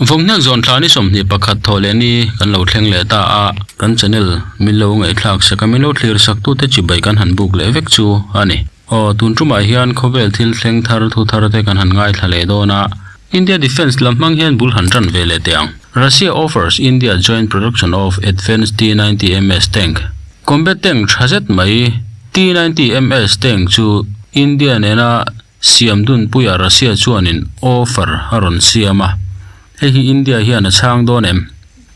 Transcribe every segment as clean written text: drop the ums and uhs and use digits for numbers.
Vawkhnek zawn thla ni 21 thawh leh ni kan lo thleng leh ta a, kan channel min lo ngaihthlak sak a min lo thlir sak tute chibai kan han buk leh vek chu a ni. Aw tun tumah hian khawvel thil thleng thar thu thar te kan han ngaithla leh dawn a, India Defence lam hmang hian bul han tan ve leh teh ang. Russia offers India joint production of advanced T-90 MS tank. Combat tank tha zet mai T-90 MS tank chu India nena siam dunpuia Russia chuanin offer a rawn siam a, hei hi India hian a chhang dawn em?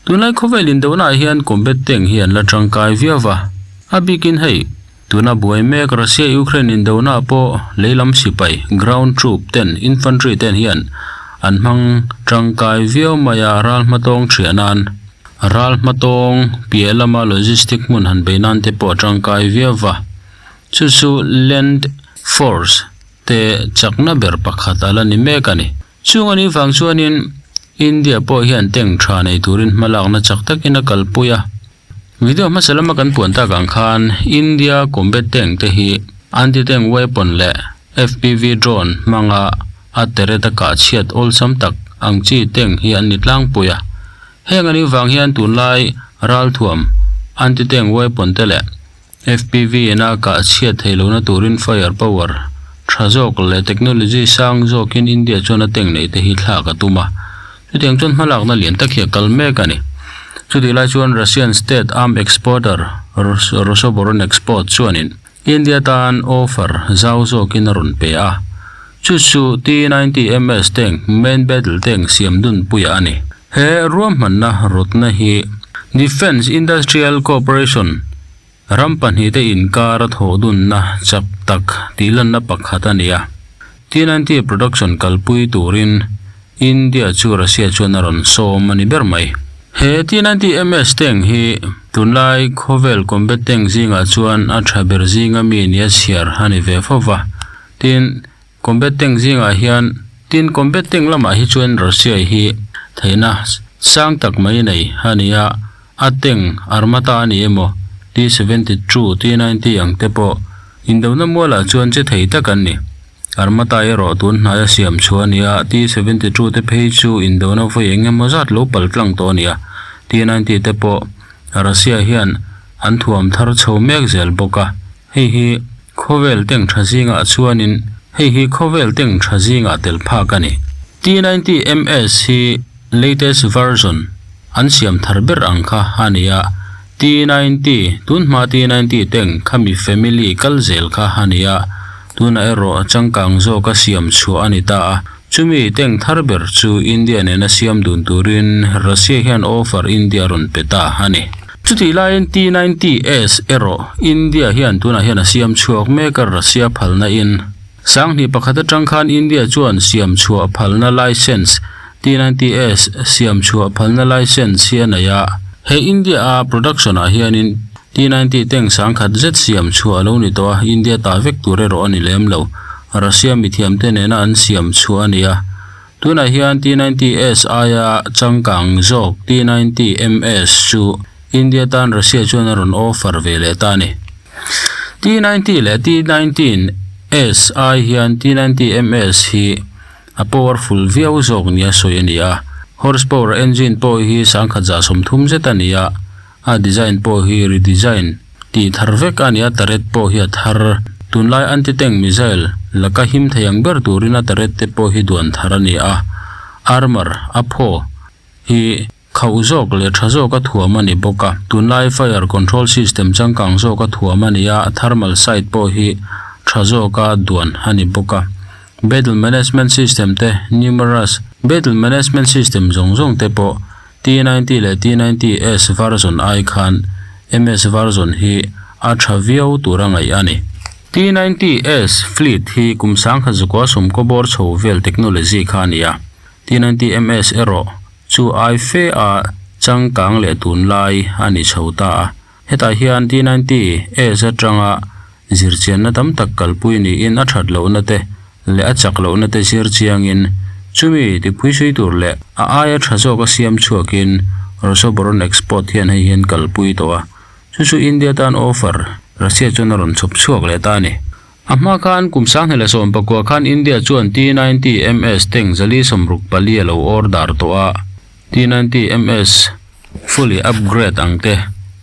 Tunlai khawvel indohnaah hian combat tank hi an la tangkai viau va, a bikin hei tuna buai mek Russia-Ukraine indohnaah pawh leilam sipai, ground troop, ten, infantry ten hian an hmang tangkai viau mai a, ral hmatawng thiah nan, ral hmatawng piah lama logistic hmun han bei nan te pawh a tangkai viau va. Chu chu Land Force te chakna ber pakhat a la ni mek a ni. Chung a nih vang chuanin India pawh hian tank tha nei turin hmalakna chak takin a kalpui a. Video hmasa lama kan puan tak ang khan India combat tank te hi anti-tank weapon leh FPV drone hmanga a teret a kah chhiat awlsam tak ang chi tank hi an ni tlangpui a. Heng a nih vang hian tunlai ralthuam anti-tank weapon te leh FPV in a kah chhiat theih lohna turin fire power tha zawk leh technology sang zawkin India chuan a tank neih te hi thlak a tum a. Chutiang chuan hmalakna lian tak hi a kal mek a ni. Chutih lai chuan Russian state arm exporter Rosoboronexport chuanin India tan offer zau zawkin a rawn pe a. Chu chu T-90 MS tank main battle tank siam dunpuia a ni. He ruahmanna rawtna hi Defence Industrial Cooperation ram pahnihte inkar a thawh dunna chak tak tih lanna pakhat a ni a. T-90 production kalpui turin India chu Russia chuan a rawn sawm a ni ber mai. He T-90 MS tank hi tunlai khawvel combat tank zingah chuan a tha ber zinga mi nia chhiar a ni ve fo va. Tin, Combat tank zingah hian tin combat tank lamah hi chuan Russia hi theihna sang tak mai nei a ni a, a tank Armata a ni emaw T-72, T-90 ang te pawh indona mualah chuan che thei tak an ni. Armata erawh tun hnaia siam chhuah a ni a, T-72 te phei chu indona vawi eng emaw zat lo pal tlang tawh a ni a, T-90 te pawh Russia hian an thuam thar chho mek zel bawk a, hei hi Khawvel tank tha zingah chuanin hei hi khawvel tank tha zingah tel phak a ni. T-90 MS hi latest version an siam thar ber ang kha a ni a, T-90 tun hma T-90 tank khami family kal zel kha a ni a, tunah erawh changkang zawka siam chhuah a ni ta a, chumi tank thar ber chu India nena siam dun turin Russia hian offer India rawn pe ta a ni. Chutih laiin T-90S erawh India hian tunah hian a siam chhuak mek a, Russia phalna in. 2001 atang khan India chuan siam chhuah phalna license, T-90S siam chhuah phalna license hi a nei a. He India a production ah hianin T-90 tank 10,000 zet siam chhuah a lo ni tawh a, India ta vek tur erawh a ni lem lo. Russia mithiamte nena an siam chhuah a ni a. Tunah hian T-90S aia changkang zawk T-90MS chu India tan Russia chuan a rawn offer ve leh ta a ni. T-90 leh T-19S ai hian T-90MS hi a powerful viau zawk nia sawi a ni a. Horsepower engine pawh hi 1130 zet a ni a, a design pawh hi redesign tih thar vek a ni a, turret pawh hi a thar. Tunlai anti-tank missile laka him thei ang ber turin a turret te pawh hi duan thar a ni a, armour a phaw hi khauh zawk leh tha zawka thuam a ni bawk a. Tunlai fire control system changkang zawka thuam a ni a, thermal sight pawh hi tha zawka duan a ni bawk a. Battle management system te numerous battle management system zawng zawng te pawh T-90 leh T-90S version ai khan MS version hi a tha viau tur a ngaih a ni. T-90S fleet hi kum 10,000 sawmkaw bawr chho vel technology kha a ni a, T-90 MS erawh chu ai fe a changkang leh tunlai a ni chho ta a. Hetah hian T-90S atanga zirchianna tam tak kalpui niin a that lohna te leh a chak lohna te zir chiangin chumi tiphuisui tur leh a aia tha zawka siam chhuakin Rosoboronexport hian hei hian kalpui tawh a, chu chu India tan offer Russia chuan a rawn chhawp chhuak leh ta a ni. A hma khan kum 2019 khan India chuan T-90 MS tank 464 a lo order tawh a. T-90 MS fully upgrade ang te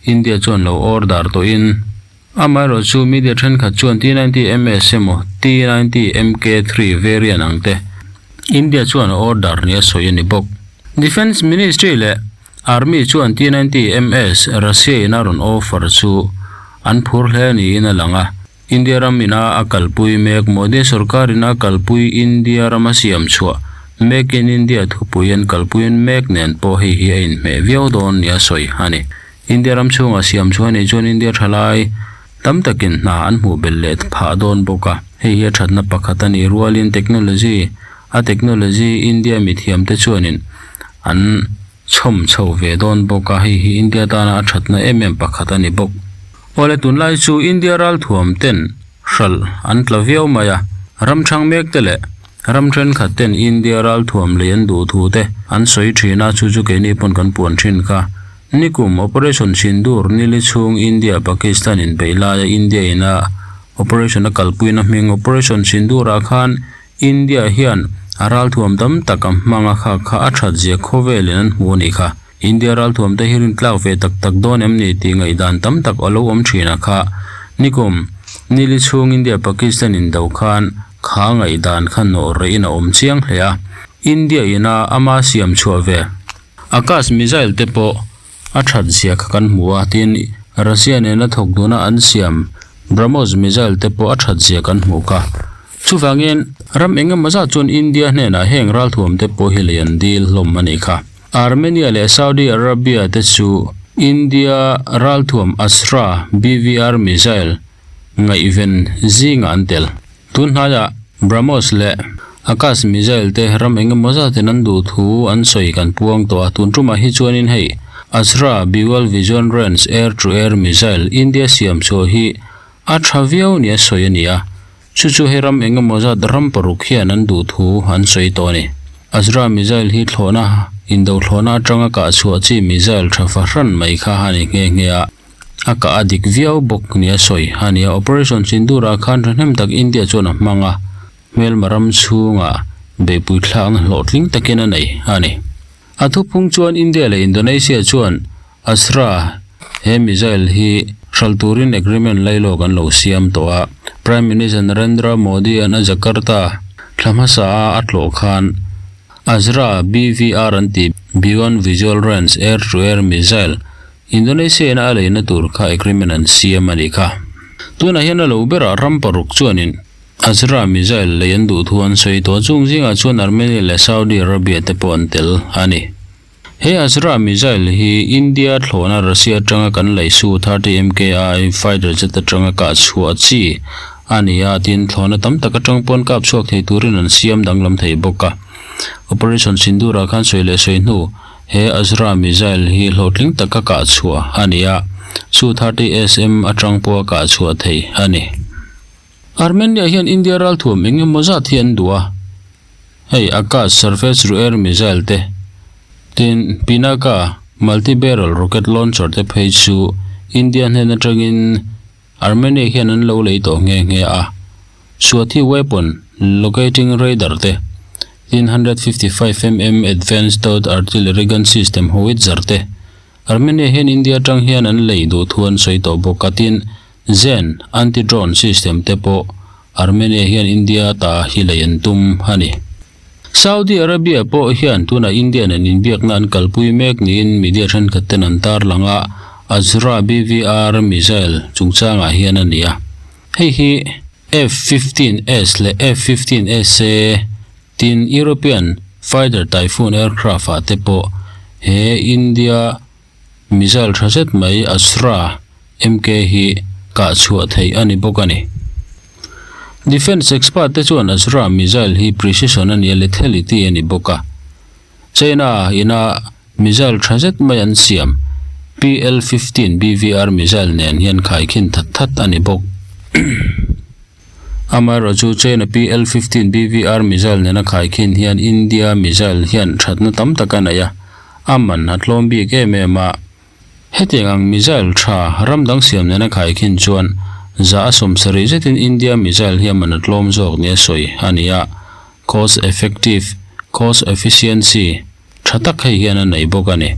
India chuan lo order tawhin amaherawh chu media thenkhat chuan T-90 MS emaw T-90 MK-3 variant ang te India chuan a order nia sawi a ni bawk. Defence Ministry leh Army chuan T-90 MS Russia in a rawn offer chu an phur hle niin a lang a. India ram ina a kalpui mek Modi sorkar ina kalpui India rama siam chhuah Make in India thupui an kalpuiin mek nen pawh hei hi a inhmeh viau dawn nia sawi a ni. India ram chhungah siam chhuah anih chuan India thalai tam takin hna an hmuh belh leh phah dawn bawk a. Hei hi a thatna pakhat a nih rualin technology a technology India mithiamte chuanin an chhawm chho ve dawn bawk a, hei hi India tana a thatna em em pakhat a ni bawk. Awle tunlai chu India ralthuam ten hralh an tla viau mai a, ram thang mek te leh ram thenkhat ten India ralthuam lei an duh thu te an sawi thin a, chu chu keini pawn kan puan thin kha. Nikum Operation Sindoor nili chhung India Pakistan inbeih laia India ina operation a kalpuina hming Operation Sindoor ah khan India hian a ralthuam tam tak a hmang a kha kha a that zia khawvelin an hmu a nih kha. India ralthuam te hi rintlak ve tak tak dawn em ni tih ngaihdan tam tak a lo awm thin a kha. Nikum, nili chhung India Pakistan in do khan kha ngaihdan kha nawh reh in a awm chiang hle a. India ina ama siam chhuah ve. Akash missile te pawh a that zia kha kan hmu a, tin Russia nena thawk duna an siam BrahMos missile te pawh a that zia kan hmuh kha. Chuvangin ram eng emaw zat chuan India hnenah heng ralthuam te pawh hi lei an dil hlawm a nih kha. Armenia leh Saudi Arabia te chu India ralthuam Astra BVR missile ngaihven zingah an tel. Tun hnaiah BrahMos leh Akash missile te ram eng emaw zatin an duh thu an sawi kan puang tawh a, tun tumah hi chuanin hei Astra Dual Vision Range Air to Air Missile India siam chhuah hi a tha viau nia sawi a ni a, chu chu hei ram eng emaw zat ram paruk hian an duh thu an sawi tawh a ni. Astra missile hi thlawhna indo thlawhna atanga kah chhuah chi missile tha fahran mai kha a ni nghe nghe a. A kah a dik viau bawk nia sawi a ni a, Operation Sindoor ah khan thahnem tak India chuan a hmang a, hmelma ram chhungah beihpui thlakna hlawhtling takin a nei a ni. A thuphung chuan India leh Indonesia chuan Astra he missile hi hralh turin agreement lailawk an lo siam tawh a, Prime Minister Narendra Modi an a Jakarta thla hmasa a a tlawh khan Astra BVR an tih Beyond Visual Range Air-to-Air Missile Indonesia in a leina tur kha agreement an siam a nih kha. Tunah hian a lo berah ram paruk chuanin Azra missile lei an duh thu an sawi tawh. Chung zingah chuan Armenia leh Saudi Arabia te pawh an tel a ni. He Azra missile hi India thlawhna Russia atanga kan lei Su 30 MKI fighter jet atanga kah chhuah chi a ni a, tin thlawhna tam tak atang pawn kap chhuak thei turin an siam danglam thei bawk a. Operation Sindoor-ah khan sawi leh sawi hnu He Azra missile hi hlawhtling taka kah chhuah a ni a, Su 30 SM atang pawha kah chhuah thei a ni. Armenia hian India ralthuam eng emaw zat hi an duh a, hei Akash surface to air missile te, tin Pinaka multi-barrel rocket launcher te phei chu India hnen atangin Armenia hian an lo lei tawh nghe nghe a, Swathi weapon locating radar te, 355 mm advanced towed artillery gun system howitzer te, Armenia hian India atang hian an lei duh thu an sawi tawh bawk a, tin Zen anti-drone system te pawh Armenia hian India ta hi lei an tum a ni. Saudi Arabia pawh hian tunah India nen inbiakna an kalpui mek niin media thenkhat ten an tarlang a, Azra BVR missile chungchangah hian a ni a. Hei hi F-15S leh F-15SA tin European Fighter Typhoon aircraft ah te pawh he India missile tha zet mai Astra MK hi kah chhuah theih a ni bawk a ni. Defence expert te chuan Astra missile hi precision a ni a, lethality a ni bawk a. China ina missile tha zet mai an siam PL-15 BVR missile nen hian khaikhin that that a ni bawk. Amaherawh chu China PL-15 BVR missile nena khaikhin hian India missile hian thatna tam tak a nei a, a man a tlawm bik em em a. Hetiang ang missile tha ram dang siam nena khaikhin chuan za a 70 zetin India missile hi a man a tlawm zawk nia sawi a ni a, cost effective, cost efficiency. tha tak hei hian a nei bawk a ni.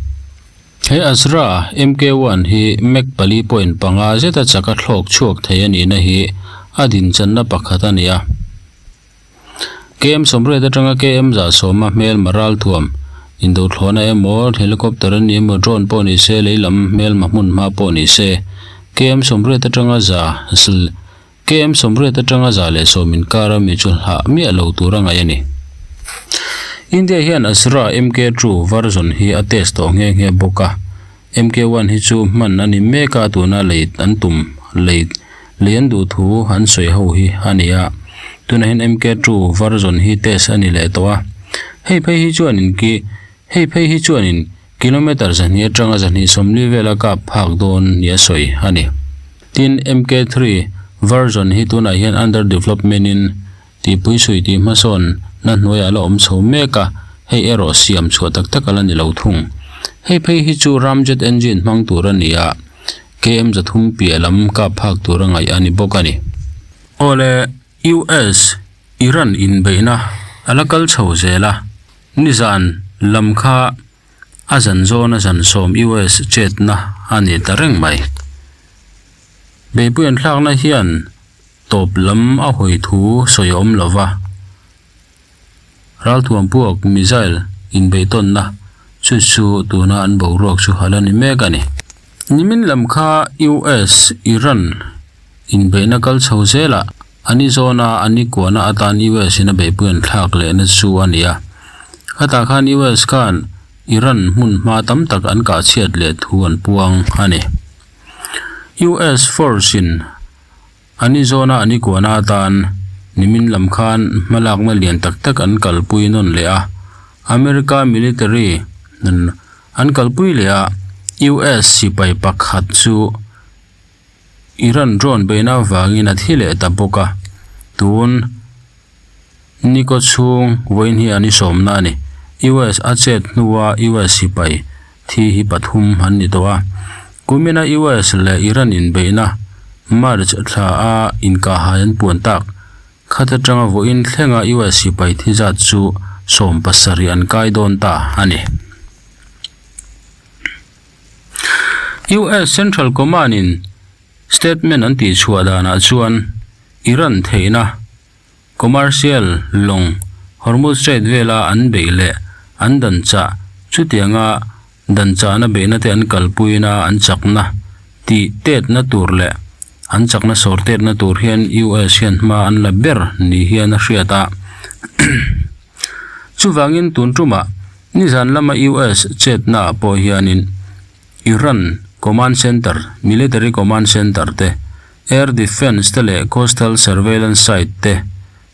He Asra MK-one hi Mach 4.5 zeta chaka thlawk chhuak thei a nihna hi a dinchanna pakhat a ni a. KM 80 atanga KM 110 hmelma ralthuam, indothlawhna emaw, helicopter a ni emaw, drone pawh ni se, lei lam hmelma hmun hma pawh ni se, KM 80 atanga za zl KM 80 atanga 110 inkar ami chu hlah miah lo tur a ngaih a ni. India hian Asra MK-2 version hi a test tawh nghe nghe bawk a. MK-one hi chu hman a ni mek a, tuna lei an tum, lei lei an duh thu an sawi ho hi a ni a. Tunah hian MK-two version hi test a ni leh tawh a. Hei phei hi chuanin ki hei phei hi chuanin kilometre zahnih atanga zahnih sawmli vela kap phak dawn nia sawi a ni. Tin, MK-three version hi tunah hian under development in Tihpui sui tih hmasawn na hnuaiah la awm chho mek a, hei erawh siam chhuah tak tak a la ni lo thung. Hei phei hi chu ramjet engine hmang tur a ni a, KM 300 piah lam kap phak tur a ngaih a ni bawk a ni. Awle, US, Iran inbeihna a la kal chho zel a, nizan lam kha a zan zawn a zan sawm US chetna a ni ta reng mai. Beihpui an thlakna hian Tawp lam a hawi thu sawi a awm lo va, ralthuam puak missile inbeihtawnna chu chu tuna an boruak chu a la ni mek a ni. Nimin lam kha US, Iran inbeihna kal chho zelah a ni zawna a ni kuahna atan US in a beihpui an thlak lehna chu a ni a. Khatah khan US khan Iran hmun hma tam tak an kah chhiat leh thu an puang a ni. US force in A ni zawna an i kuahna atan nimin lam khan hmalakna lian tak tak an kalpui nawn leh a, America military an kalpui leh a, US sipai pakhat chu Iran drone beihna avangin a thi leh ta bawk a, tun ni kaw chhung vawiin hi an i sawmna a ni. US a chet hnua US sipai Thi hi pathum an ni tawh a. Kumina US leh Iran inbeihna March thla a inkahhai an puan tak. Khat atanga vawiin thlenga US sipai thi zat chu 70 an kai dawn ta a ni. US Central Command in statement an tihchhuah danah chuan Iran theihna Commercial lawng Hormuz Strait vela an beih leh an dan chah chutianga dan chahna beihna te an kalpuina an chakna tih tetna tur leh an chakna sawr tetna tur hian US hian hma an la ber ni hian a hriat a. Chuvangin tun tumah nizan lama US chetnaah pawh hianin Iran Command Center, Military Command Center te, Air Defence te leh Coastal Surveillance Site te,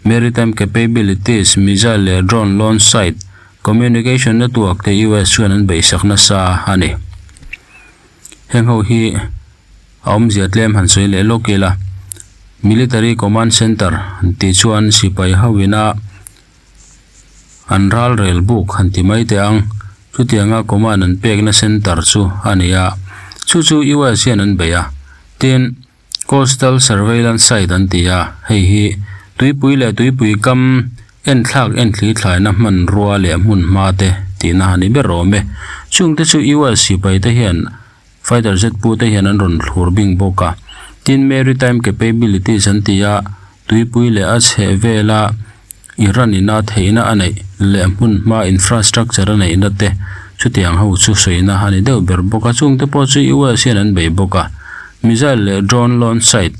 Maritime Capabilities, Missile leh Drone Launch Site, Communication Network te US chuan an beihsak nasa a ni. Heng ho hi a awmzia tlem han sawi leh lawk ila, Military Command Center tih chuan sipai ho ina An ral rel buk han ti mai teh ang. Chutianga command an pekna center chu a ni a, chu chu US hian an bei a. Tin, Coastal Surveillance Site an ti a, hei hi tuipui leh tuipui kam enthlak enthli thlaina hmanrua leh hmun hma te tihna a ni ber awm e. Chungte chu US sipai te hian fighter jet pu te hian an rawn thlur bing bawk a. Tin, Maritime Capabilities an ti a, Tuipui leh a chheh vela Iran ina theihna a neih leh hmun hma infrastructure a neihna te chutiang ho chu sawina a ni deuh ber bawk a, chungte pawh chu US hian an bei bawk a. Missile leh drone launch site,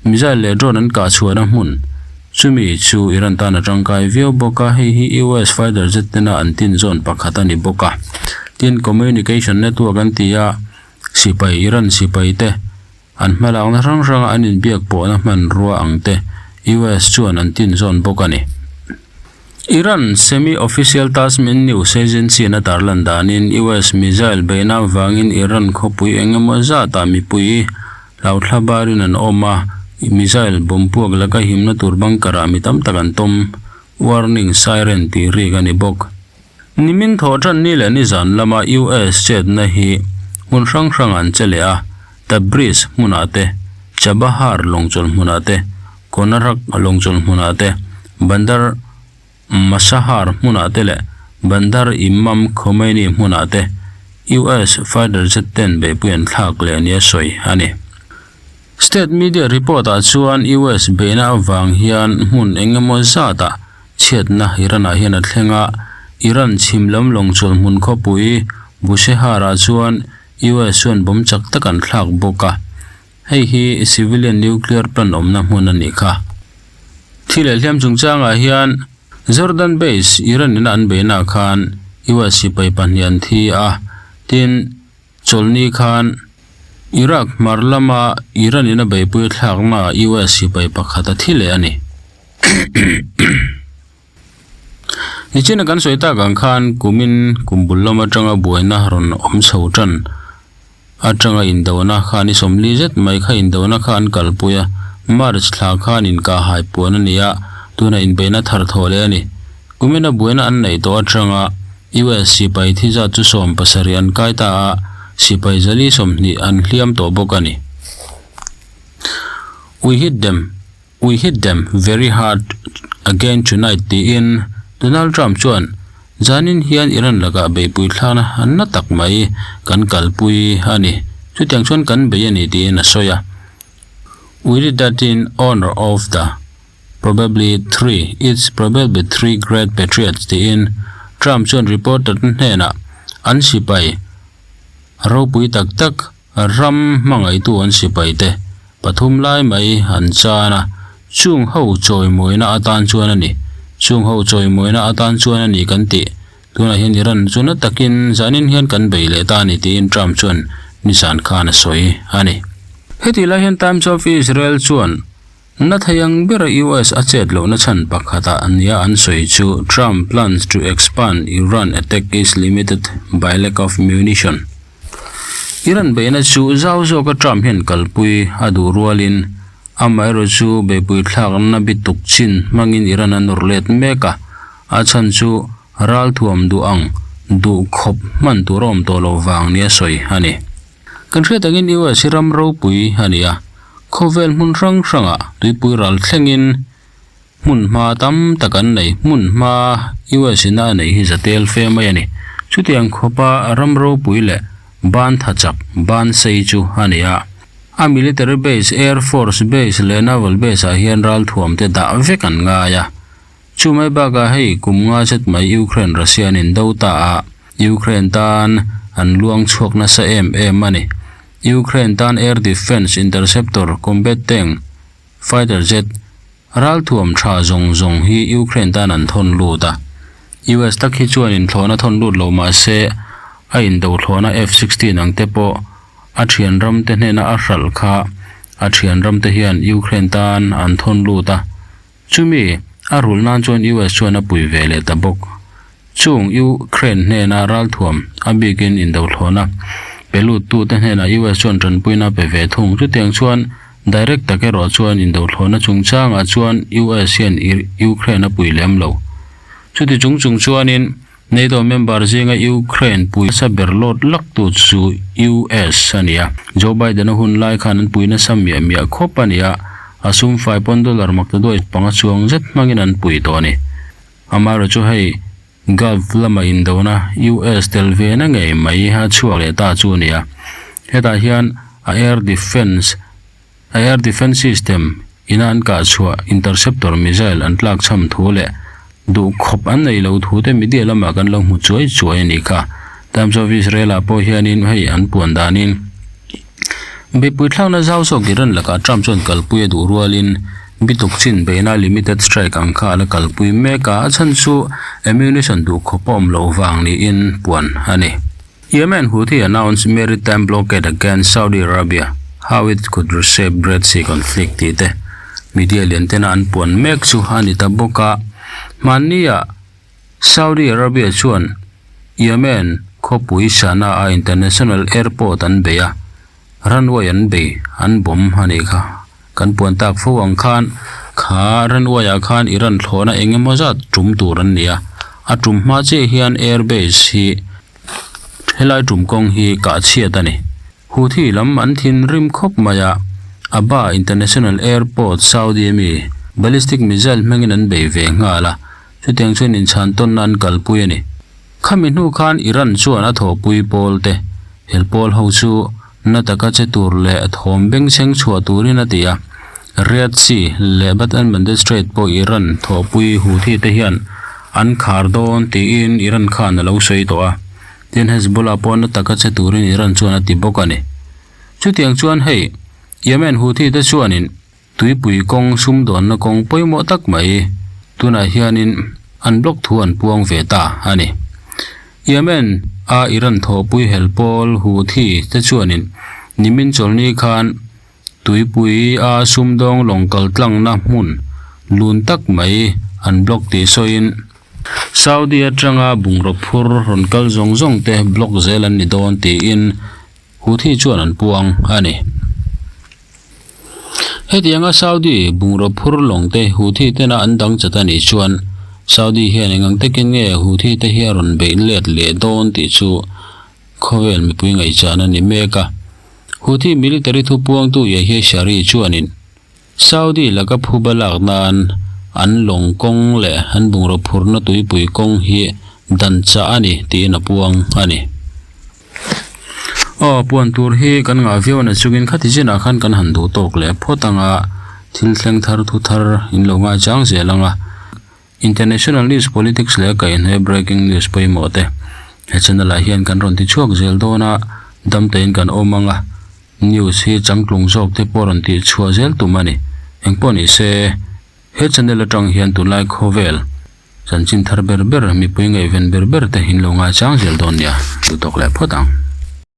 missile leh drone an kah chhuahna hmun chumi chu Iran tan a tangkai viau bawk a, hei hi US fighter jet tena an tin zawn pakhat a ni bawk a. Tin, communication network an ti a, sipai Iran sipai te An hmalakna hrang hranga an inbiak pawhna hmanrua ang te US chuan an tin zawn bawk a ni. Iran semi-official Tasmin News Agency-in a tarlan danin US missile beihna avangin Iran khawpui eng emaw zatah mipui hlauthla barin an awm a, missile bomb puak laka himna tur bunker-ah mi tam tak an tawm, warning siren tih rik a ni bawk. Nimin thawh tan ni leh nizan lama US chetna hi hmun hrang hrangah an che leh a, Tabriz hmunah te, Chabahar lawngchawlh hmunah te, Konarak lawngchawlh hmunah te, Bandar Masahar hmunah te leh Bandar Imam Khomeini hmunah te US fighter jet ten beihpui an thlak leh nia sawi a ni. State media report ah chuan US beihna avang hian hmun eng emaw zatah chhiatna Iran ah hian a thleng a, Iran chhim lam lawng chuan hmun khawpui Bushehr ah chuan US chuan bomb chak tak an thlak bawk a, hei hi civilian nuclear plant awmna hmun a nih kha. Thi leh hliam chungchangah hian Jordan base Iran ina an beihnaah khan US sipai pahnih an thi a, tin chawlhni khan Iraq hmar lama Iran ina beihpui thlaknaah US sipai pakhat a thi leh a ni. Nichina kan sawi tak ang khan kumin kum bul lam atanga buaina rawn awm chho tan atanga indona kha ni sawmli zet mai kha indona kha an kalpui a, March thla khan inkahhai puan a ni a, tunah inbeihna thar thawh leh a ni. Kumina buaina an neih tawh atanga US sipai thi zat chu 70 an kai ta a, sipai zali 20 an hliam tawh bawk a ni. We hit them. We hit them very hard again tonight tiin Donald Trump chuan zanin hian Iran lakah beihpui thlakna na tak mai kan kalpui a ni, chutiang chuan kan bei a ni tiin a sawi a. We did that in honor of the probably three, it's probably three great patriots tiin Trump chuan reporter te hnenah an sipai ropui tak tak Ram hmangaihtu an sipaite pathum lai mai an chan a, chung ho chawimawina atan chuan a ni. Chung ho chawimawina atan chuan a ni kan tih. Tunah hian Iran chu na takin zanin hian kan bei leh ta a ni tiin Trump chuan nizan khan a sawi a ni. Hetih lai hian Times of Israel chuan na thei ang bera US a chet lohna chhan pakhatah nia an sawi chu Trump plans to expand Iran attack is limited by lack of munition. Iran beihna chu zau zawka Trump hian kalpui a duh rualin amaherawh chu beihpui thlakna bi tuk chin hmangin Iran a nawr let mek a, a chhan chu ralthuam duh ang duh khawp hman tur a awm tawh loh vang nia sawi a ni. Kan hriat angin US hi ram ropui a ni a, khawvel hmun hrang hrangah tuipui ral thlengin Hmun hma tam tak an nei. Hmun hma US in a neih hi zatel fe mai a ni. Chutiang khawpa ram ropui leh ban tha chak, ban sei chu a ni a. A military base, air force base leh naval base ah hian ralthuam te dah vek an ngai a. Chu mai bakah hei kum nga zet mai Ukraine Russia an indo ta a, Ukraine tan an luang chhuak nasa em em a ni. Ukraine tan air defence interceptor, combat tank, fighter jet, Ralthuam tha zawng zawng hi Ukraine tan an thawn lut a. US tak hi chuan inthlawhna thawn lut lo mah se, a indothlawhna F-sixteen ang te pawh a thian ram te hnena a hralh kha a thian ram te hian Ukraine tan an thawn lut a. Chumi a rulh nan chuan US chuan a pui ve leh ta bawk. Chung Ukraine hnena ralthuam a bikin indothlawhna pe luttute hnenah US chuan tanpuina pe ve thung. Chutiang chuan direct tak erawh chuan indothlawhna chungchangah chuan US hian Ukraine a pui lem lo. Chuti chung chung chuanin NATO member zinga Ukraine pui nasa ber lawt laktu chu US a ni a. Joe Biden-a hun lai khan an pui nasa miah miah khawp a ni a, a sum fai pawn dollar maktaduai panga chuang zet hmangin an pui tawh a ni. Amaherawh chu hei Gulf lama indona US tel ve na ngei mai a chhuak leh ta chu a ni a. Hetah hian a air defence a air defence system ina an kah chhuah interceptor missile an tlak chham thu leh duh khawp an nei lo thu te media lamah kan lo hmu chuai chuai a nih kha. Times of Israel ah pawh hianin hei an puan danin Mipui thlakna zau zawk Iran lakah Trump chuan kalpui a duh rualin bituk chin beihna limited strike ang kha a la kalpui mek a, a chhan chu ammunition duh khawp a awm loh vang niin puan a ni. Yemen Houthi announce maritime blockade against Saudi Arabia, how it could reshape Red Sea conflict tih te media lian tena an puan mek chu a ni ta bawk a. Hmannia Saudi Arabia chuan Yemen khawpui Sanaa International Airport an bei a, runway an bei, an bomb a nih kha. Kan puan tak fo ang khan kha runway ah khan Iran thlawhna eng emaw zat tum tur an ni a, a tum hma chiah hian airbase hi helai tum kawng hi kah chhiat a ni. Houthi lam an thinrim khawp mai a, Abha International Airport Saudi ami ballistic missile hmangin an bei ve nghal a, chutiang chuan inchhan tawnna an kalpui a ni. Khami hnu khan Iran chuan a thawhpui pawl te hel pawl ho chu na taka che tur leh thawm bengchheng chhuah turin a ti a. Red Sea leh Bab el-Mandeb Strait pawh Iran thawhpui Houthi te hian an khar dawn tiin Iran khan a lo sawi tawh a. Tin Hezbollah pawh na taka che turin Iran chuan a ti bawk a ni. Chutiang chuan hei Yemen Houthi te chuanin Tuipui kawng sumdawnna kawng pawimawh tak mai tunah hianin an block thu an puang ve ta a ni. Yemen a Iran thawhpui hel pawl Houthi te chuanin nimin chawlhni khan tuipui a sumdawng lawng kal tlangna hmun lun tak mai an block tih sawiin Saudi atanga bungraw phur rawn kal zawng zawng te block zel an ni dawn tiin Houthi chuan an puang a ni. Hetianga Saudi bungraw phur lawng te Houthi tena an dang chat a nih chuan Saudi hian engang takin nge Houthi te hi a rawn beih let leh dawn tih chu khawvel mipui ngaihchan a ni mek a. Houthi military thupuangtu Yahya Sari chuanin Saudi laka phuba lak nan an lawng kawng leh an bungraw phurna tuipui kawng hi dan chah a ni tiin a puang a ni. Aw, puan tur hi kan ngah viau na chungin khati chinah khan kan han duh tawk leh phawt anga thil thleng thar thu thar in lo ngaichang zel anga International news politics leh kaihhneh breaking news pawimawh te he channel ah hian kan rawn ti chhuak zel dawn a dam tein kan awm anga News hi changtlung zawk te pawh rawn tih chhuah zel tum a ni. Engpawh ni se, he channel atang hian tunlai khawvel chanchin thar ber ber, mipui ngaihven ber ber te in lo ngaichang zel dawn nia, duhtawk leh phawt ang.